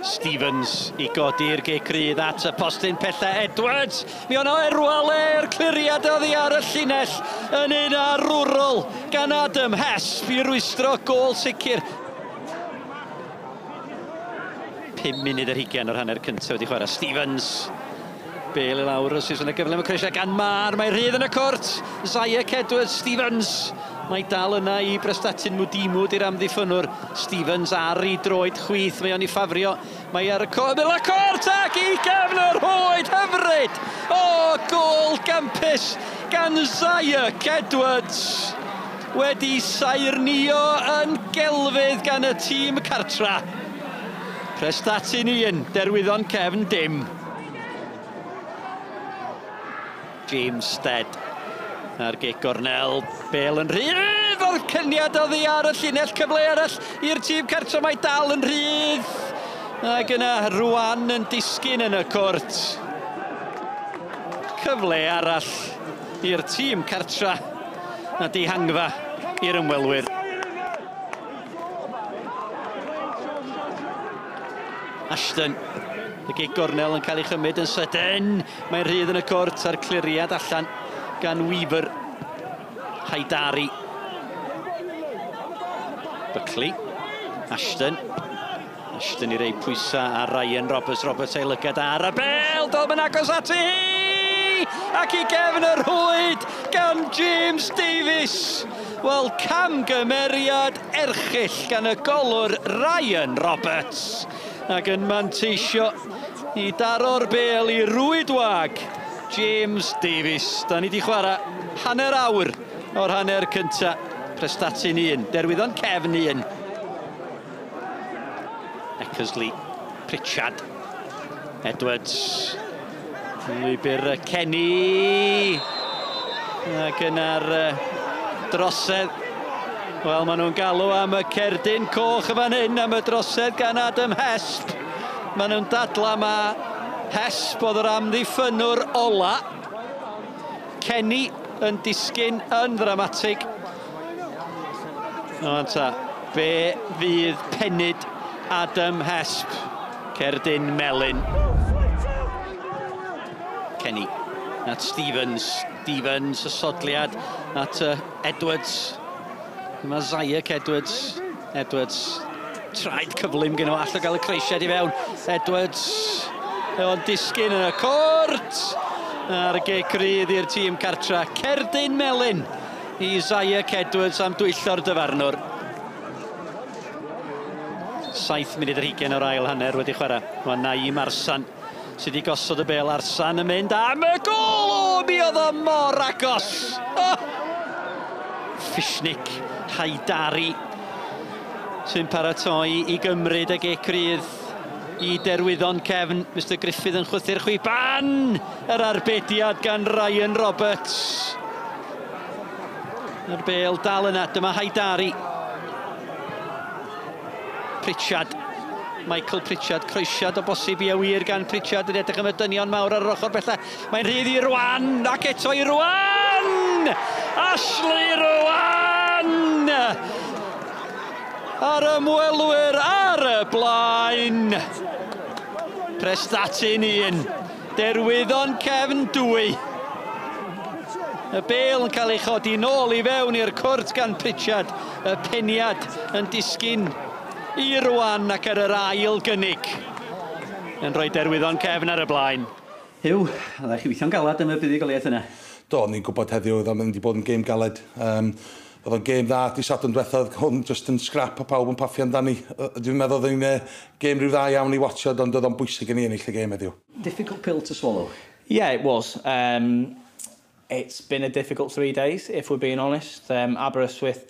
Stevens i godi'r gic rydd at y postyn pella Edwards. Mi o'na erwal e'r cliriad oddi ar y llinell yn un arwrol gan Adam Hesp i rwystro gôl sicr. 5 munud ar hugain o'r hanner cyntaf wedi chwarae. Stevens. Bale i lawr os oes yna gyfle am y croesiad gan Mar. Mae rhydd yn y cwrt. Zayek Edwards. Stevens. Mae dal yna i Brestatyn Mwdimwd i'r amddiffynnwr. Stevens ar ei droed chwith. Mae o'n ei ffafrio. Mae ar y ymyl y cwrt ac i gefn yr rhwyd hyfryd. O, gôl gampus gan Zayek Edwards. Wedi saernïo yn gelfydd gan y tîm cartra. Prestatyn 1, Derwyddon Cefn dim. James Stead ar gic gornel, Bale yn rhydd o'r cyniad oddi ar y llinell, cyfle arall i'r tîm cartra, mae dal yn rhydd. Ac yna Rwan yn disgyn yn y cwrt. Cyfle arall i'r tîm cartra a dihangfa i'r ymwelwyr. Ashton, y gic gornel yn cael ei chymryd yn sydyn. Mae'n rhydd yn y cwrt a'r cliriad allan gan Weaver. Haidari. Buckley. Ashton. Ashton i rei pwysau ar Ryan Roberts. Roberts ei lygad ar y bel. Dod yn agos ati hi! Ac i gefn y rhwyd gan James Davies. Wel, camgymeriad erchyll gan y golwr Ryan Roberts. Ac yn manteisio i daro'r bel i rwyd wag James Davies. Da ni di chwarae hanner awr o'r hanner cynta. Prestatyn 1, Derwyddon Cefn 1. Eckersley, Pritchard, Edwards, lwybr Kenny. Ac yna'r drosedd. Wel, maen nhw'n galw am y cerdyn coch y fan hyn, am y drosedd gan Adam Hesp. Maen nhw'n dadla ma Hesp oedd yr amddiffynnwr ola. Kenny yn disgyn yn ddramatig. O, ta, be fydd penyd Adam Hesp? Cerdyn melyn. Kenny at Stevens. Stevens, y sodliad at Edwards. Dyma Zayek Edwards. Edwards, traed cyflym gen o, all o gael y croesiad i fewn. Edwards, o'n disgyn yn y cwrt. Ar y gic rydd i'r tîm cartra. Cerdyn melyn i Zayek Edwards am dwyllo'r dyfarnwr. 7 munud ar hugain o'r ail hanner wedi chwarae. Mae Naim Arsan sydd wedi gosod y bel. Arsan yn mynd am y gôl! O, mi oedd o mor agos! Oh! Fishnik Haidari sy'n paratoi i gymryd y gic rydd i Derwyddon Cefn. Mr Griffith yn chwythu'r chwiban! Yr arbediad gan Ryan Roberts. Yr bel dal yna, dyma Haidari. Pritchard. Michael Pritchard, croesiad o bosib i awyr gan Pritchard yn edrych am y dynion mawr ar yr ochr bella. Mae'n rhydd i Rwan, ac eto i Rwan! Ashley Rwan! A'r ymwelwyr ar y blaen. Prestatyn 1, Derwyddon Cefn 2. Y bel yn cael ei chodi nôl i fewn i'r cwrt gan Pritchard. Y peniad yn disgyn i Rwan ac ar yr ail gynnig yn rhoi Derwyddon Cefn ar y blaen. Huw, oeddech chi weithio'n galad am y buddugoliaeth yna? Do, ni'n gwybod heddiw oedd o'n mynd i bod yn gêm galed. Oedd o'n gêm dda, di Sadwrn diwethaf, hwn just yn scrap a pawb yn paffio amdani. Dwi'n meddwl oedd o'n gêm rhyw dda iawn i watchad, ond oedd o'n bwysig i ni ennill y gêm heddiw. Difficult pill to swallow? Yeah, it was. It's been a difficult 3 days, if we're being honest. Aberystwyth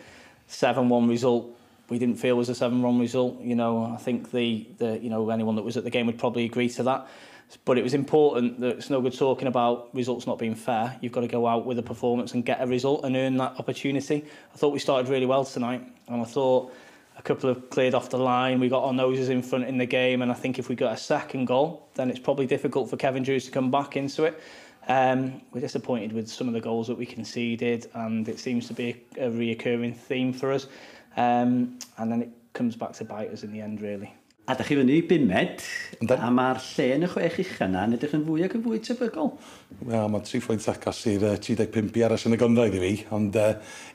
7-1 result, we didn't feel was a 7-1 result. You know, I think the you know, anyone that was at the game would probably agree to that. But it was important that it's no good talking about results not being fair. You've got to go out with a performance and get a result and earn that opportunity. I thought we started really well tonight, and I thought a couple of cleared off the line. We got our noses in front in the game, and I think if we got a second goal, then it's probably difficult for Kevin Drews to come back into it. We're disappointed with some of the goals that we conceded, and it seems to be a reoccurring theme for us. And then it comes back to bite us in the end, really. A da chi fyny i bumed, a mae'r lle yn y chwech ucha yna yn edrych yn fwy ac yn fwy tebygol. Wel, mae 3 phwynt agos i'r 35 i aros yn y gynghrair i fi, ond ie,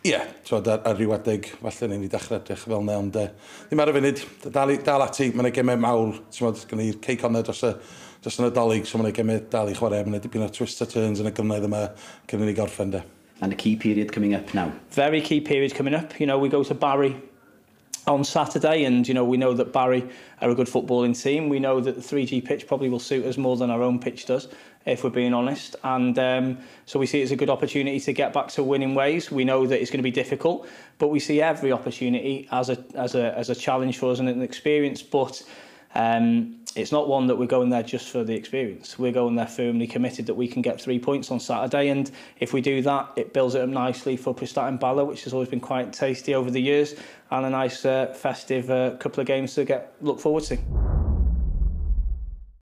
yeah, ar ryw adeg, falle ni'n i dechrau edrych fel yna, ond ddim ar y funud, dal ati, mae'n gemau mawr, ti'n modd, gen i'r Cei Connah dros y Nadolig, so mae'n gemau dal i chwarae, mae'n dipyn o twists a turns yn y gynghrair yma cyn i ni gorffen, de. And a key period coming up now. Very key period coming up. We go to Barry on Saturday, and we know that Barry are a good footballing team. We know that the 3G pitch probably will suit us more than our own pitch does, if we're being honest. And so we see it as a good opportunity to get back to winning ways. We know that it's going to be difficult, but we see every opportunity as a challenge for us and an experience. But it's not one that we're going there just for the experience. We're going there firmly committed that we can get 3 points on Saturday, and if we do that, it builds it up nicely for Prestatyn Bala, which has always been quite tasty over the years, and a nice festive couple of games to get look forward to.